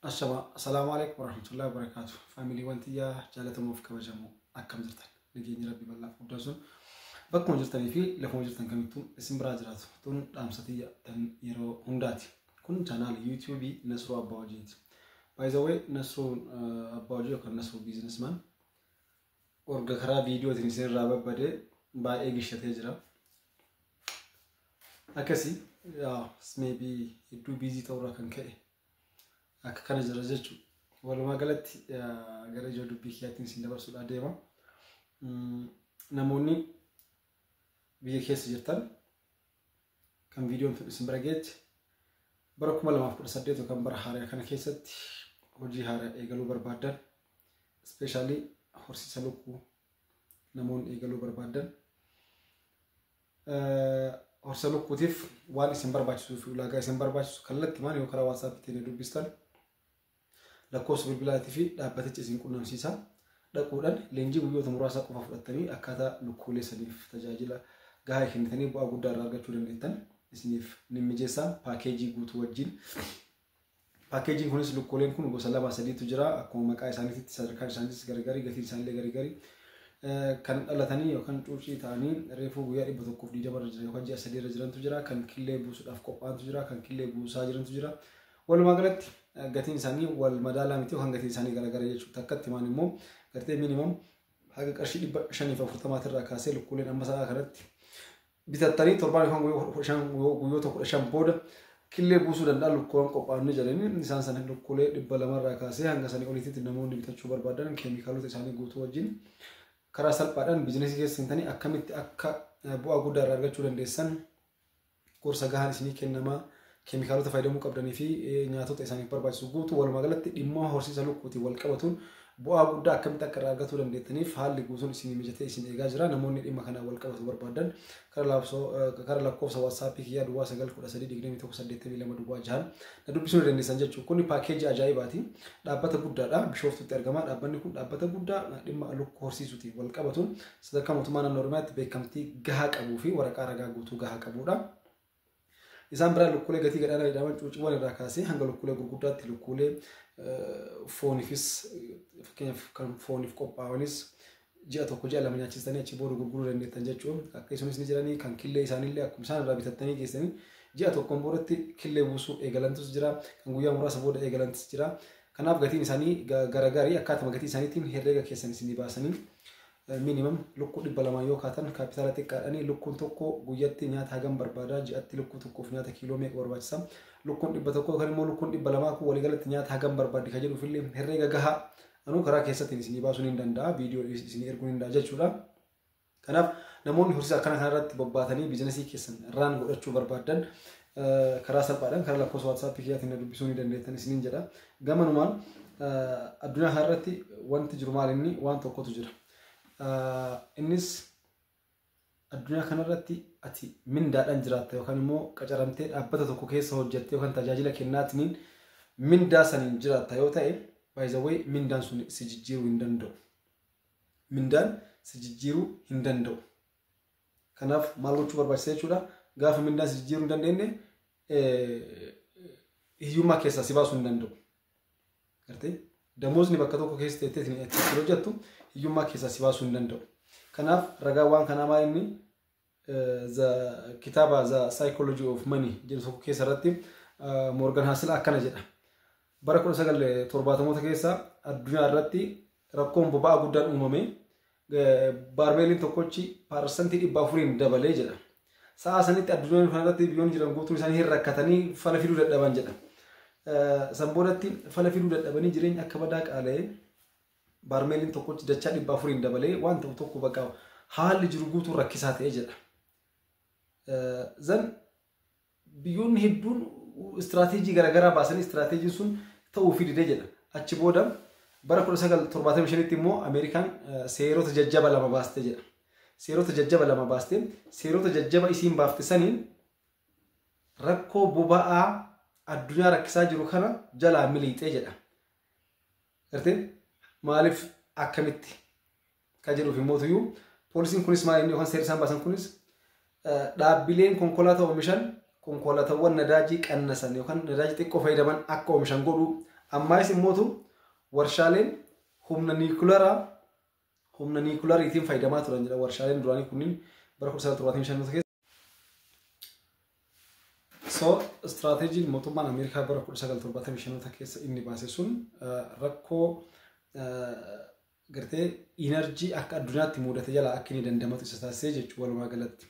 Ashama, Assalaamu alaikum warahmatullahi wabarakatuh. Faamiliiwwan tiyyaa jaalatamoof kabajamoo, akkam jirtan? Nageenyi Rabbii bal'aaf guddaan sun bakkuma jirtanii fi lafuma jirtan kamittuu isin biraa jiraatu. Tun dhaamsa tiyya tan yeroo hundaati. Kun chaanaal YouTube Nasruu Abbaa Hojiiti. By the way, Nasruun Abbaa Hojii yookaan Nasruu Businessman orga karaa viidiyootiin isin irraa babbadee baay'ee gishatee jira. Akkasii maybe hedduu busy ta'urraa kan ka'e akka kana jira jechuudha. Walumaa galatti gara ijoo dubbii kiyyaattiin isin dabarsuudhaa deema. Namoonni biyya keessa jirtan kan viidiyoon tun isin bira geeche, bara 2018 yookaan bara haaraa kana keessatti hojii haaraa eegaluu barbaaddan, especially horsiisa lukkuu namoonni eegaluu barbaaddan, horsiisa lukkuutiif waan isin barbaachisuu fi ulaagaa isin barbaachisu kallattimaan yoo karaa WhatsAppiitiin dubbistan, lakkoofsa bilbilaatii fi dhaabbatichi isin qunnamsiisa. Dhaquudhaan leenjii guyyoota muraasa qofa fudhattanii akkaataa lukkuulee saniif tajaajila gahaa kennitanii bu'aa guddaa irraa argachuu dandeettan isiniif ni mijeessa, paakeejii guutuu wajjin. Paakeejiin kunis lukkuuleen kun gosa lama sadiitu jira. Akkuma maqaa isaaniitti sadarkaan isaaniitis gargari, gatiin isaaniillee gargari. Kan dhalatanii yookaan cuucii ta'anii reefuu guyyaa 120 irra jiran yookaan ji'a 3 irra jirantu jira. Kan killee buusuudhaaf qophaa'antu jira. Kan killee buusaa jirantu jira. Walumaa galatti gatiin isaanii wal madaalaa miti yookaan gatiin isaanii garagara jechuudha. Takkatti maan immoo gartee minimum haga qarshii 540 irraa kaasee lukkuuleen amma sa'aa kanatti bitattanii torbaan yookaan guyyoota 15 booda killee buusuu danda'an lukkuuwwan qophaa'an ni jedhanii, isaan sana lukkuulee 200 irraa kaasee hanga sanii oliitti namoonni bitachuu barbaadan, keemikaalota isaanii guutuu wajjin karaa salphaadhaan biizinasii keessa seentanii akkamitti akka bu'aa guddaa irraa argachuu dandeessan gorsa gahaan isinii kennamaa. Keemikaalota fayyadamuu qabdanii fi nyaatota isaaniif barbaachisu guutuu, walumaa galatti dhimma horsiisa lukkuutiin wal qabatuun bu'aa guddaa akkamitti akka irraa argatuu dandeettaniif haalli guutuun isinii mijatee isin eegaa jira. Namoonni dhimma kanaan wal qabatu barbaadan karaa lakkoofsa WhatsAppii kiyyaa 0913218206 na dubbisuu dandeessan jechuudha. Kuni paakeejii ajaa'ibaati. Dhaabbata guddaadha. Bishooftutti argama. Dhaabbanni kun dhaabbata guddaa dhimma lukkuu horsiisuutiin wal qabatuun sadarkaa mootummaa naannoo Oromiyaatti beekamtii gahaa qabuu fi waraqaa ragaa guutuu gahaa qabudha. Isaan biraa lukkuulee gatii gadhaanaa jedhaman cuuciiwwan irraa kaasee hanga lukkuulee gurguddaatti, lukkuulee fooniifis, fakkeenyaaf kan fooniif qophaa'anis ji'a 1, ji'a 2 nyaachistanii achi booda gurguruu dandeettan jechuudha. Akkasumas ni jiranii kan killee isaaniillee akkuma isaan irraa bitattanii geessanii ji'a tokkoon boodatti killee buusuu eegalantus jira. Kan guyyaa muraasa booda eegalantus jira. Kanaaf gatiin isaanii garagarii, akkaatuma gatii isaaniitiin herreega keessan isinii baasanii, minimum lukkuu 200 yoo kaatan kaapitaala xiqqaadhanii lukkuun tokko guyyatti nyaata hagam barbaada, ji'atti lukkuu tokkoof nyaata kiiloo meeqa barbaachisa, lukkuun 100 yookaan immoo lukkuun 200 kun waliigalatti nyaata hagam barbaaddi kan jedhuufillee herreega gahaa anuu karaa keessattiin isinii baasuu ni danda'a, viidiyoo isinii erguu ni danda'a jechuudha. Kanaaf namoonni horsiisa akkana kanarratti bobbaatanii biizinasii keessan raan godhachuu barbaadan karaa salphaadhaan karaa lakkoofsa WhatsAppii kiyyaatiin na dubbisuu ni dandeettan isiniin jedha. Gamanumaan addunyaa kanarratti wanti jiru maal inni waan tokkotu jira. Innis addunyaa kanarratti ati mindaadhaan jiraatta yookaan immoo qacaramtee dhaabbata tokko keessa hojjettee yookaan tajaajila kennaatiniin mindaa saniin jiraatta yoo ta'e, by the way, mindaan sun si jijjiiruu hin danda'u. Mindaan si jijjiiruu hin danda'u. Kanaaf maal gochuu barbaachisa jechuudha? Gaafa mindaan si jijjiiruu hin dandeenye, hiyyummaa keessaa si baasuu hin danda'u. Gartee damoosni bakka tokko keessa teettee itti hojjettu hiyyummaa keessaa si baasuu hin danda'u. Kanaaf ragaa waan kanaa maal inni kitaaba The Psychology of Money jedhu tokko keessa irratti Morgan Housel akkana jedha. Bara 1970moota keessa addunyaa irratti rakkoon boba'aa guddaan uumame, baarmeeliin tokkochi 400% dabalee jedha. Sa'a sanitti addunyaa kanarratti biyyoonni jiran guutuun isaanii hin rakkatanii fala fiduu dadhaban jedha. San boodatti fala fiduu dadhabanii jireenya akka badaa qaala'ee, baarmeeliin tokkochi dachaa 400n dabalee, waan ta'u tokko bakka haalli jiru guutuun rakkisaa ta'e jedha. Zan biyyoonni hedduun istiraateejii garaagaraa baasanii istiraateejiin sun ta'uu fi didee jedha. Achi booda bara 1975tti immoo Ameerikaan seerota jajjaba lama baaste jedha. Seerota jajjaba lama baaste, seerota jajjaba isiin baafte saniin rakkoo boba'aa addunyaa rakkisaa jiru kana jalaa miliixee jedha. Gartee maaliif, akkamitti kan jedhuuf immoo tuyyuu poolisiin kunis maal inni yookaan seerri isaan baasan kunis dhaabbileen konkolaataa oomishan konkolaataawwan nadaajii qannasan yookaan nadaajii xiqqoo fayyadaman akka oomishan godhuu. Ammaayis immootu warshaaleen humna niikulariitiin fayyadamaa turan jedha warshaaleen duraanii kunniin bara 1975 keessa. So istiraateejiin mootummaan Ameerikaa bara 1975 keessa inni baase sun rakkoo gartee inerjii akka addunyaatti mudate jalaa akka inni dandamatu isa taasisee jechuudha walumaa galatti.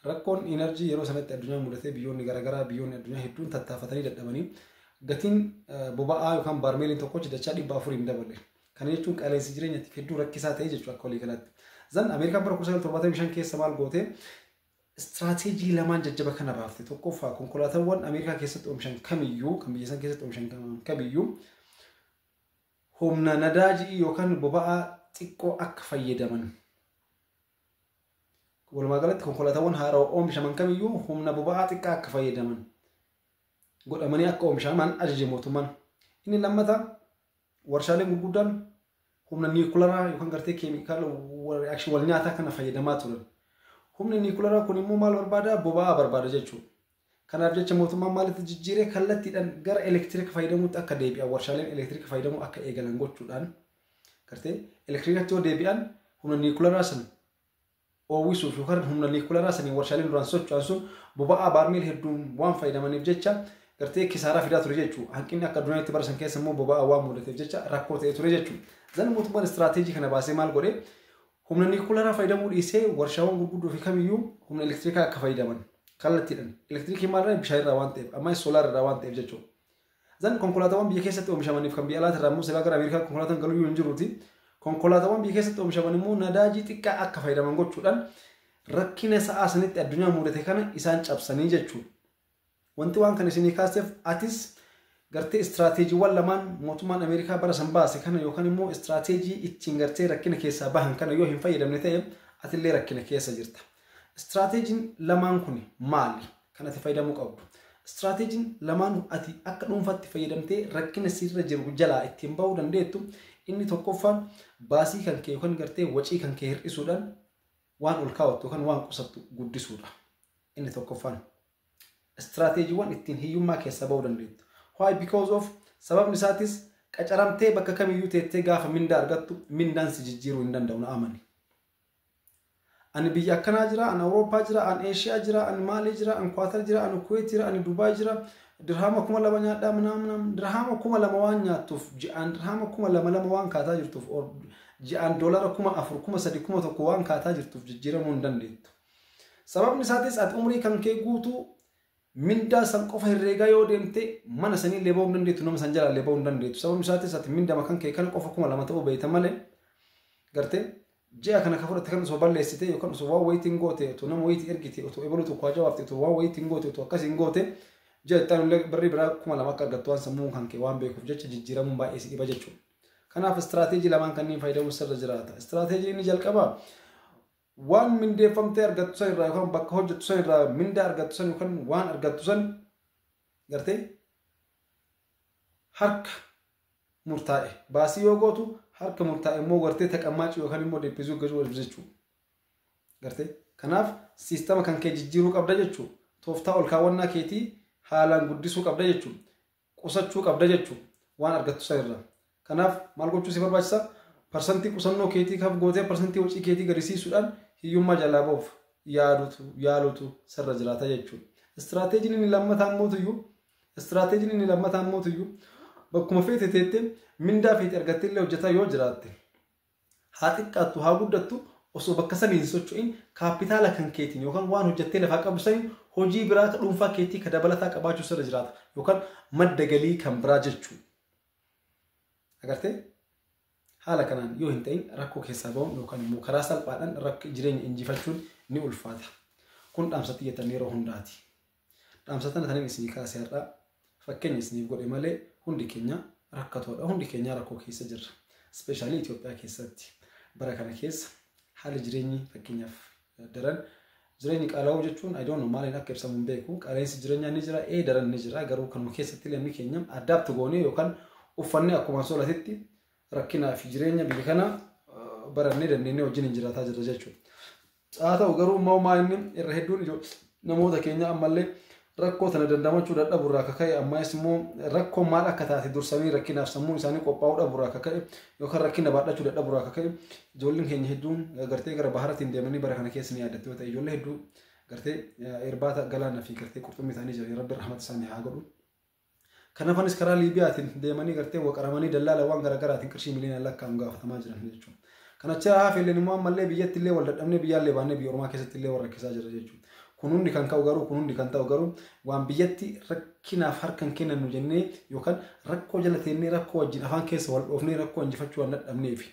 Rakkoon inerjii yeroo sanatti addunyaa mudatee biyyoonni garaagaraa biyyoonni addunyaa hedduun tattaafatanii dadhabanii gatiin boba'aa yookaan baarmeeliin tokkochi dachaa 400 dabale. Kana jechuun qaala'insi jireenyaatiif hedduu rakkisaa ta'e jechuudha akka waliigalaatti. Zan Ameerikaan bara 1975 keessa maal goote istiraateejii lamaan jajjaba kana baafte. Tokkoffaa konkolaataawwan Ameerikaa keessatti oomishan kamiyyuu kan biyya san keessatti oomishan kamiyyuu humna nadaajii yookaan boba'aa xiqqoo akka fayyadaman. Walumaa galatti konkolaataawwan haaraa oomishaman kamiyyuu humna boba'aa xiqqaa akka fayyadaman godhamanii akka oomishaman ajaje mootummaan. Inni lammataa warshaaleen gurguddaan humna niikularaa yookaan gartee keemikaala wal nyaataa kana fayyadamaa turan. Humni niikularaa kun immoo maal barbaada? Boba'aa barbaada jechuudha. Kanaaf jecha mootummaan maalitti jijjiiree kallattiidhaan gara elektiriika fayyadamuutti akka deebi'an warshaaleen elektiriika fayyadamuu akka eegalan gochuudhaan gartee elektiriikatti yoo deebi'an humna niikularaa sana oowwisuuf yookaan humna niikularaa sanii warshaaleen duraan socho'an sun boba'aa baarmeel hedduun waan fayyadamaniif jecha gartee kisaaraa fidaa ture jechuudha. Hanqinni akka addunyaatti bara san keessa immoo boba'aa waan mudateef jecha rakkoo ta'e ture jechuudha. Zan mootummaan istiraateejii kana baasee maal godhee humna niikularaa fayyadamuu dhiisee warshaawwan gurguddoo fi kamiyyuu humna elektirikaa akka fayyadaman kallattiidhaan. Elektirikii maalirraa bishaanirraa waan ta'eef ammas soolaarraa waan ta'eef jechuudha. Zan konkolaataawwan biyya keessatti oomishamaniif kan biyya alaatirraa immoo silaa gara Ameerikaa konkolaataan galuu hin jiruuti. Konkolaataawwan biyya keessatti oomishaman immoo nadaajii xiqqaa akka fayyadaman gochuudhaan rakkina sa'aa sanitti addunyaa mudate kana isaan cabsanii jechuudha. Wanti waan kana isinii kaaseef atis gartee istiraateejiiwwan lamaan mootummaan Ameerikaa bara san baase kana yookaan immoo istiraateejii ittiin gartee rakkina keessaa bahan kana yoo hin fayyadamne ta'e atillee rakkina keessa jirta. Istiraateejiin lamaan kun maali? Kan ati fayyadamuu qabdu. Istiraateejiin lamaan ati akka dhuunfaatti fayyadamtee rakkina sirra jiru jalaa ittiin bahuu dandeettu inni tokkoffaan baasii kan kee yookaan gartee wacii kan kee hir'isuudhaan waan ol kaawwattu yookaan waan qusattu guddisuudha. Inni tokkoffaan. Istiraateejiiwwan ittiin hiyyummaa keessaa bahuu dandeettu. Why? Because of sababni isaatis qacaramtee bakka kamiyyuu teettee gaafa mindaa argattu mindaan si jijjiiruu hin danda'u na amani. Ani biyya akkanaa jira, ani Awurooppaa jira, ani Eeshiyaa jira, ani Maalii jira, ani Kwaatar jira, ani Kuweet jira, ani Dubaay jira. Dirhaama 2000 nyaadhaa minaaminaa. Dirhaama 2000 waan nyaattuuf ji'aan dirhaama 2000 waan kaataa jirtuuf ji'aan doolara 4000, 3000, 1000 waan kaataa jirtuuf jijjiiramuu hin dandeettu. Sababni isaatis ati umrii kan kee guutuu mindaa san qofa herreegaa yoo deemte mana sanii illee bahuu hin dandeettu, nama san jalaa illee bahuu hin dandeettu. Sababni isaatis ati mindama kan kee kana qofa 2000 ta'uu beekta malee gartee ji'a kana ka fudhatte kan osoo balleessite yookaan osoo waan wayitiin goote otoo nama wayitii ergite otoo ebaluu tokko hajawaafte otoo waan wayitiin goote otoo akkas hin goote ji'a itti aanu illee birrii biraa 2000 akka argattu waan sammuun kan kee waan beekuuf jecha jijjiiramuun baay'ee si dhiba jechuudha. Kanaaf istiraateejii lamaan kanneen fayyadamuun sirra jiraata. Istiraateejiin inni jalqabaa waan mindeeffamtee argattu san irraa yookaan bakka hojjettu san irraa mindaa argattu san yookaan waan argattu san gartee harka murtaa'e baasii yoo gootu harka murtaa'e immoo gartee taqammaacii yookaan immoo deebisuu gajuu jechuudha. Gartee kanaaf siistama kan kee jijjiiruu qabda jechuudha. Tooftaa ol kaawwannaa keetii haalaan guddisuu qabda jechuudha. Qusachuu qabda jechuudha waan argattu san irraa. Kanaaf maal gochuu si barbaachisa? Parsantii qusannoo keetii kaf gootee parsantii hojii keetii gadi siisuudhaan hiyyummaa jalaa bahuuf yaalutu sirra jiraata jechuudha. Istiraateejiin inni lammataa mootuyyuu bakkuma feete teettee mindaa feete argattee illee hojjetaa yoo jiraatte haa xiqqaattu haa guddattu osoo bakka sanii hin socho'in kaapitaala kan keetiin yookaan waan hojjettee lafaa qabdu saniin hojii biraa ka dhuunfaa keetii ka dabalataa qabaachuu sirra jiraata yookaan madda galii kan biraa jechuudha. Agartee? Haala kanaan yoo hin ta'in rakkoo keessaa bahuun yookaan immoo karaa salphaadhaan rakkoo jireenya injifachuun ni ulfaata. Kun dhaamsa xiyyeeffannoo yeroo hundaati. Dhaamsa tana taniin isinii kaasee har'aa fakkeenya isiniif godhe malee hundi keenya rakkatoodha. Hundi keenya rakkoo keessa jirra. Ispeeshaalii Itoophiyaa keessatti bara kana keessa haalli jireenyi fakkeenyaaf daran jireenyi qaala'uu jechuun I don't know maaliin akka ibsamu hin beeku. Qaala'insi jireenyaa ni jira, daran ni jira. Garuu kanuma keessatti illee keenya addaabtu goonee yookaan uffannee akkuma soolatitti rakkinaa fi jireenya biyya kana barannee dandeenyee wajjin hin jiraataa jirra jechuudha. Haa ta'u garuu immoo inni irra hedduun namoota keenya ammallee Rakkoo tana dandamachuu dadhaburraa akka ka'e, ammaas immoo rakkoo maal akka taate dursanii rakkinaaf sammuun isaanii qophaa'uu dhaburraa akka ka'e yookaan rakkina baadhachuu dadhaburraa akka ka'e, ijoolleen keenya hedduun gartee gara baharatiin deemanii bara kana keessa ni yaadatti yoo ta'e, ijoollee hedduu gartee irbaata galaanaa fi gartee qurxummii isaanii jiran, Rabbi rahmata isaanii haa godhu. Kanaafanis karaa Liibiyaatiin deemanii gartee waqaramanii dallaala waan garaagaraatiin qarshii miliyoonaan lakkaa'amu gaafatamaa jiran jechuudha. Kanacha hafeelleen immoo ammallee biyyatti illee wal dadhabnee, biyyaallee baannee biyya ormaa keessatti illee wal rakkisaa jira jechuudha. Kun hundi kan ka'u garuu, kun hundi kan ta'u garuu, waan biyyatti rakkinaaf harka hin kennannu jennee yookaan rakkoo jala teennee rakkoo wajjin afaan keessa wal dhoofnee rakkoo injifachuu waan dadhabneefi.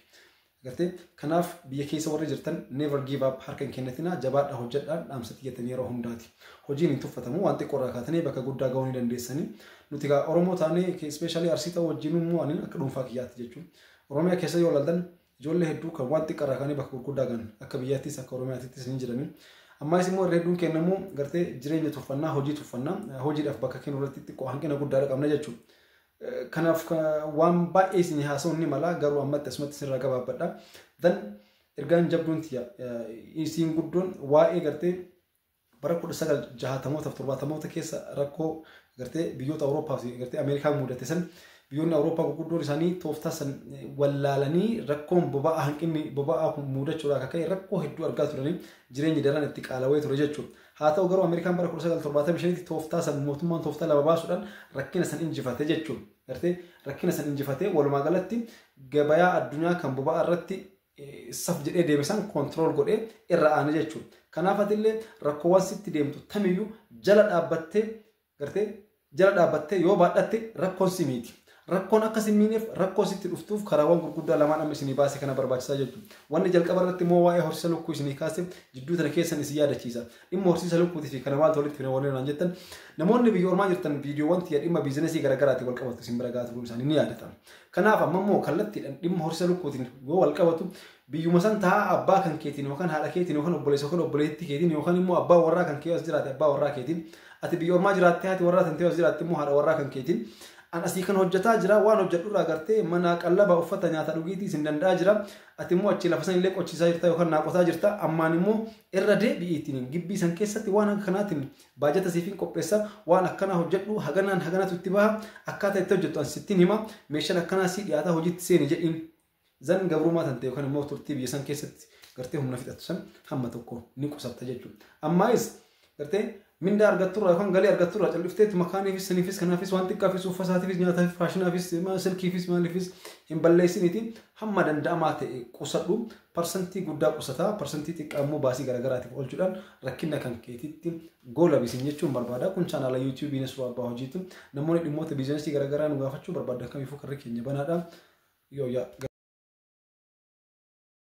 Gartee kanaaf biyya keessa warri jirtan, never give up, harka hin kennatinaa, jabaadhaa, hojjedhaan dhaamsa xiyyeetan yeroo hundaati. Hojiin hin tuffatamu, waan xiqqoo irraa kaatanii bakka guddaa gahuu ni dandeessanii. Nuti egaa Oromoo taanee, especially Arsii ta'uu wajjin immoo, ani akka dhuunfaa kiyyaatti jechuudha. Oromiyaa keessa yoo ilaaltan, ijoollee hedduu kan waan xiqqaa irraa kaanii bakka gurguddaa gahan akka biyyaattis akka Oromiyaattis ni jiranii. Ammaas immoo irra hedduun kennamu gartee jireenya tuffannaa, hojii tuffannaa, hojiidhaaf bakka kennu irratti xiqqoo hanqina guddaadha qabna jechuudha. Kanaaf waan baay'ee isin haasa'uun ni mala, garuu ammatti asumatti sirraa gabaabbadha. Dan ergaan jabduun tiyya isiin guddoon waa'ee gartee bara 1960mootaaf 70moota keessa rakkoo gartee biyyoota Awurooppaa fi gartee Ameerikaa mudate san, biyyoonni Awurooppaa gurguddoon isaanii tooftaa san wallaalanii rakkoon boba'aa, hanqinni boba'aa kun mudachuudhaa akka ka'e rakkoo hedduu argaa turanii, jireenyi daran itti qaalawee ture jechuudha. Haa ta'u garuu Ameerikaan bara 1975tti tooftaa san, mootummaan tooftaa lama baasuudhaan rakkina san injifate jechuudha. Gartee rakkina san injifatee walumaa galatti gabayaa addunyaa kan boba'aa irratti saf jedhee deeme san control godhee irra aane jechuudha. Kanaaf atillee rakkoowwan sitti deemtu tamiyyuu jala dhaabbattee, gartee jala dhaabbattee yoo baadhatte rakkoon si miiti. Rakkoon akka si miineef, rakkoo sitti dhuftuuf karaawwan gurguddaa lamaan amma isinii baase kana barbaachisaa jechuudha. Wanni jalqaba irratti immoo waa'ee horsiisa lukkuu isinii kaase jidduu tana keessan isin yaadachiisa. Dhimma horsiisa lukkuutii fi kana maaltu walitti fida warreen naan jettan, namoonni biyya ormaa jirtan viidiyoowwan tiyya dhimma biizinasii garaagaraatiin wal qabatu isin bira gahaa turuun isaanii ni yaadatama. Kanaaf amma immoo kallattiidhaan dhimma horsiisa lukkuutiin yoo wal qabatu, biyyuma san taa'aa abbaa kan keetiin yookaan haadha keetiin yookaan obboleessa yookaan obboleettii keetiin yookaan immoo abbaa warraa kan kee as jiraate abbaa warraa keetiin, ati biyya ormaa jiraattee haati warraa tantee as jiraatte immoo haadha warraa kan keetiin, an asii kan hojjetaa jira, waan hojjedhurraa gartee mana qallaba, uffata, nyaata, dhugiitii isin danda'aa jira, ati immoo achi lafa san illee qochiisaa jirta yookaan naaqotaa jirta, ammaan immoo irra deebi'iitiin gibbii san keessatti waan akka kanaatiin baajata siifin qopheessa, waan akkanaa hojjedhu, haganaan haganatu itti baha, akkaataa itti hojjettu an sittiin hima, meeshaan akkanaa sii dhiyaataa, hojiitti seeni jedhiin. Zan gabrummaa tante yookaan immoo turtii biyya san keessatti gartee humna fixattu san hamma tokko ni qusatta jechuudha. Ammaayis gartee mindaa argatturraa yookaan galii argatturraa callifteetu makaaniifis, saniifis, kanaafis, waan xiqqaafis, uffataatiifis, nyaataafis, faashinaafis, silkiifis, maaliifis hin balleessiniiti hamma danda'amaa ta'e qusadhu. Parsantii guddaa qusataa, parsantii xiqqaa immoo baasii garaagaraatiif oolchuudhaan rakkina kan keetitti goola bisin jechuun barbaada. Kun chaanaala yuutuubii Nasruu Abbaa Hojiitu. Namoonni dhimmoota biizinasii garaagaraa nu gaafachuu barbaadan kamiifuu karri keenya banaadha. Yoo yaa.